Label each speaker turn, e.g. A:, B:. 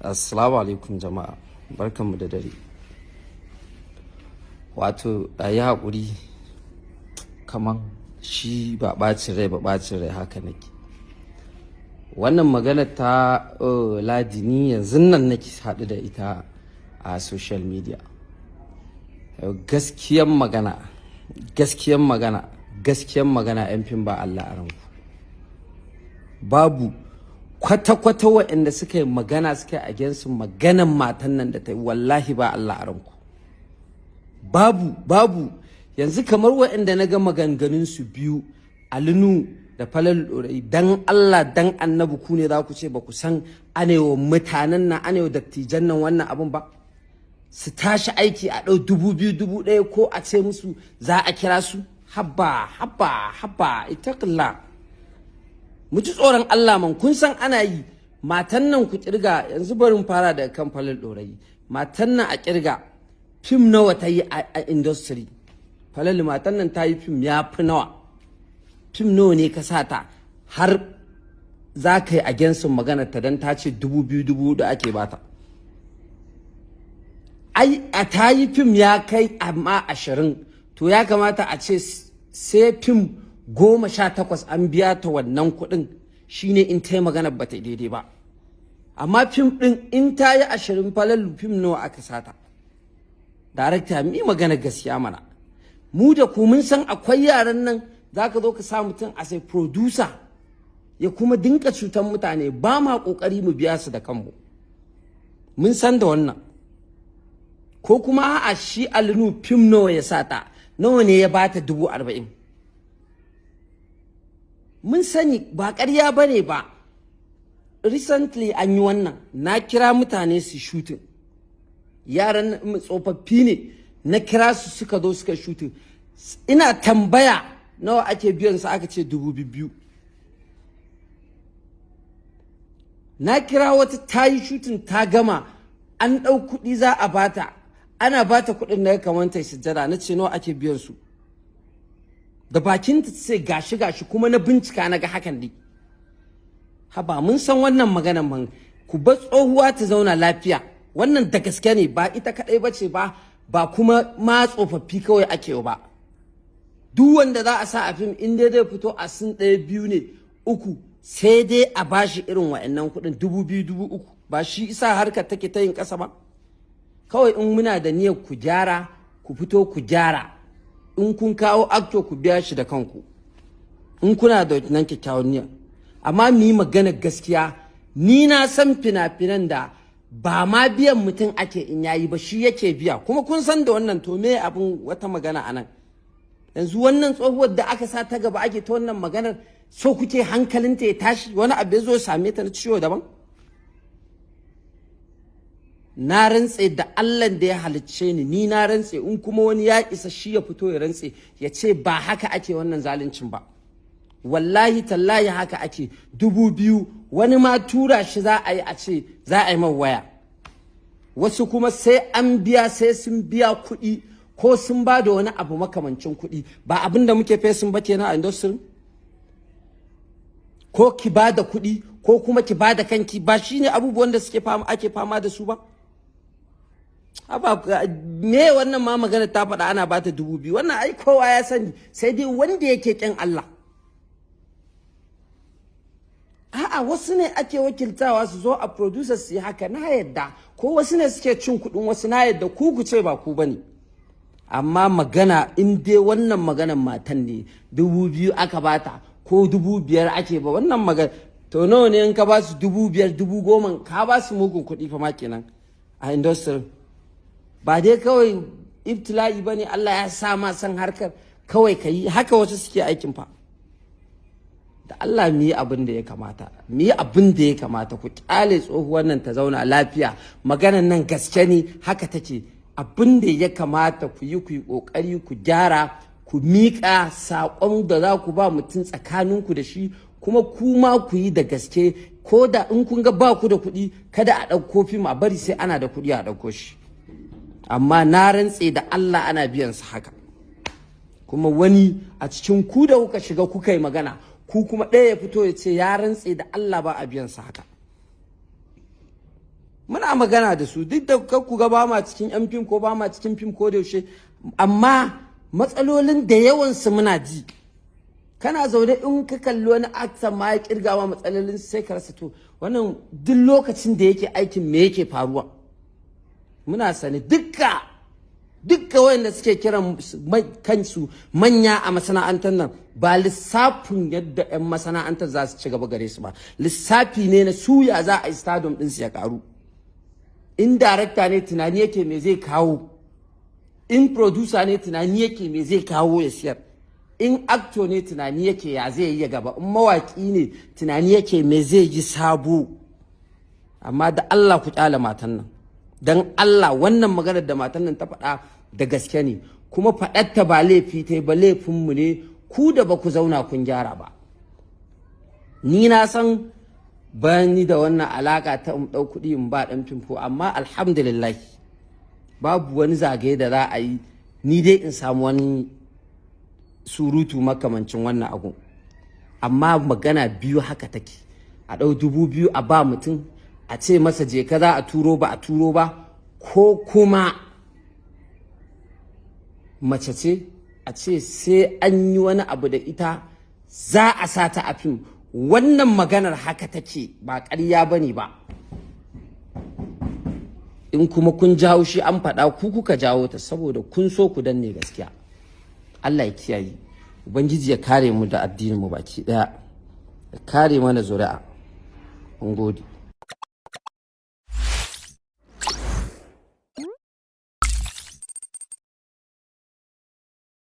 A: Assalamu alaikum jama'a, barkanmu da dare. Wato a yi haƙuri, kaman shi ba ɓacin rai ba, ɓacin rai haka nake. Wannan magana ta Ladi, ni yanzu nan nake haɗu da ita a social media. Gaskiyan magana, gaskiyan magana, gaskiyan magana, 'yan fim ba Allah a ranku. Babu kwata-kwata waɗanda suka yi magana, suka yi against maganan matan nan da ta yi, wallahi ba Allah a ranku. Babu, babu. Yanzu kamar waɗanda na ga maganganun su biyu, Ali Nuhu da Falalu Ɗorayi, dan Allah dan Annabi, ku ne za ku ce ba ku san anewa mutanen nan, anewa dattijan nan wannan abun ba? Su tashi aiki a ɗau 2000, 1000, ko a ce musu za a kira su. Habba, habba, habba, ittaqillah, mu ji tsoron Allah man. Kun san ana yi. Matan nan, ku kirga yanzu, barin fara daga kan Falalu Ɗorayi. Matan nan, a kirga fim nawa ta yi a industry. Falalu, matan nan ta yi fim ya fi nawa? Fim nawa ne ka sa ta har za ka yi against maganar ta don ta ce 2000, 4000 ake bata? Ai a ta yi fim ya kai amma 20. To ya kamata a ce sai fim 18 an biya ta wannan kuɗin, shine in ta yi magana ba ta daidai ba. Amma fim ɗin in ta yi 20, Falalu, fim nawa aka sata? Darakta, mi magana gaskiya mana. Mu da ku mun san akwai yaran nan, za ka zo ka sa mutum a sai producer ya kuma dinka cutar mutane. Ba ma kokari mu biya su da kanmu, mun san da wannan. Ko kuma a'a, shi Ali Nuhu fim nawa ya sata? Nawa ne ya bata? 40,000. Mun sani, ba ƙarya ba ne ba. Recently an yi wannan, na kira mutane su shooting, yaran tsofaffi ne, na kira su, suka zo suka shooting. Ina tambaya nawa ake biyan su, aka ce 2000. Na kira wata, ta yi shooting ta gama, an ɗau kuɗi za a bata. Ana bata kuɗin na kamar ta sujjada. Na ce nawa ake biyan su? Da bakinta ta ce gashi gashi, kuma na bincika na ga hakan ne. Haba, mun san wannan maganan man. Ku bar tsohuwa ta zauna lafiya. Wannan da gaske ne, ba ita kaɗai ba ce ba, ba kuma ma tsofaffi kawai ake ba. Duk wanda za a sa a fim, in dai zai fito a scene ɗaya, biyu ne, uku, sai dai a bashi irin wa'annan kuɗin, 2000, 3000. Ba shi isa harkar take ta yin ƙasa ba. Kawai in muna da niyyar ku gyara, ku fito ku gyara. In kun kawo actor, ku biya shi da kanku, in kuna da nan kyakkyawan niyya. Amma mu yi magana gaskiya, ni na san fina-finan da ba ma biyan mutum ake in yayi ba, shi yake biya, kuma kun san da wannan. To me abin wata magana anan yanzu? Wannan tsohuwar da aka sa ta gaba ake ta wannan maganar, so kuke hankalinta ya tashi, wani abu ya zo ya same ta na ciwo daban? Na rantse da Allah da ya halicce ni, ni na rantse, in kuma wani ya isa shi ya fito ya rantse ya ce ba haka ake wannan zaluncin ba. Wallahi tallahi haka ake. 2000, wani ma tura shi za a yi, a ce za a yi man waya. Wasu kuma sai an biya, sai sun biya kuɗi ko sun ba da wani abu makamancin kuɗi. Ba abin da muke facing ba kenan a industry. Ko ki ba da kuɗi ko kuma ki ba da kanki, ba shine abubuwan da suke fama, ake fama da su ba. Haba, me wannan ma magana ta faɗa ana bata 2000? Wannan ai kowa ya sani, sai dai wanda yake ƙin Allah. A'a, wasu ne ake wakiltawa su zo a producers su yi haka, na yadda. Ko wasu ne suke cin kuɗin wasu, na yadda. Ku ku ce ba ku bane. Amma magana in dai wannan maganan matan ne, 2000 aka bata ko 5000 ake ba wannan magana, to nawa ne in ka ba su 5000, 10,000? Ka ba su mugun kuɗi fa ma kenan a industry. Ba dai kawai ibtila'i ba ne, Allah ya sa ma san harkar kawai ka yi haka. Wasu suke aikin fa. Da Allah mu yi abin da ya kamata, mu yi abin da ya kamata. Ku kyale tsohuwar nan ta zauna lafiya. Maganan nan gaske ne, haka take. Abin da ya kamata ku yi, ku yi kokari ku gyara, ku miƙa saƙon da za ku ba mutum tsakaninku da shi, kuma kuma ku yi da gaske. Ko da in kun ga ba ku da kuɗi, kada a ɗauko fim, a bari sai ana da kuɗi a ɗauko shi. Amma na rantse da Allah ana biyan su haka. Kuma wani a cikin ku da kuka shiga kuka yi magana, ku kuma ɗaya ya fito ya ce ya rantse da Allah ba a biyan su haka. Muna magana da su, duk da ku ga ba ma cikin yan fim ko ba ma cikin fim ko da yaushe, amma matsalolin da yawansu muna ji. Kana zaune, in ka kalli wani actor ma ya kirga ma matsalolin, sai ka rasa, to wannan duk lokacin da yake aikin me yake faruwa? Muna sani dukka dukka wayanda suke kiran kansu manya a masana'antar nan, ba lissafin yadda 'yan masana'antar za su ci gaba gare su ba, lissafi ne na suya za a yi stardom ɗinsu ya karu. In director ne, tunani yake me zai kawo. In producer ne, tunani yake me zai kawo ya siyar. In actor ne, tunani yake ya zai yi gaba. In mawaki ne, tunani yake me zai yi sabo. Amma da Allah ku kyale matan nan, dan Allah. Wannan maganar da matan nan ta faɗa da gaske ne, kuma faɗarta ba laifi ta ba, laifinmu ne ku da ba ku zauna kun gyara ba. Ni na san ba ni da wannan alaka ta in ɗau kuɗi in ba ɗan fim ko, amma alhamdulillah babu wani zagaye da za a yi ni dai in samu wani surutu makamancin wannan abu. Amma magana biyu haka take: a ɗau 2000 a ba mutum, a ce masa je ka, za a turo, ba a turo ba, ko kuma mace ce a ce sai an yi wani abu da ita za a sa ta a fim. Wannan maganar haka take, ba ƙarya ba ne ba. In kuma kun jawo shi an faɗa, ku kuka jawo ta, saboda kun so ku danne gaskiya. Allah ya kiyaye, Ubangiji ya kare mu da addinin mu baki ɗaya, ya kare mana zuri'a. Mun gode.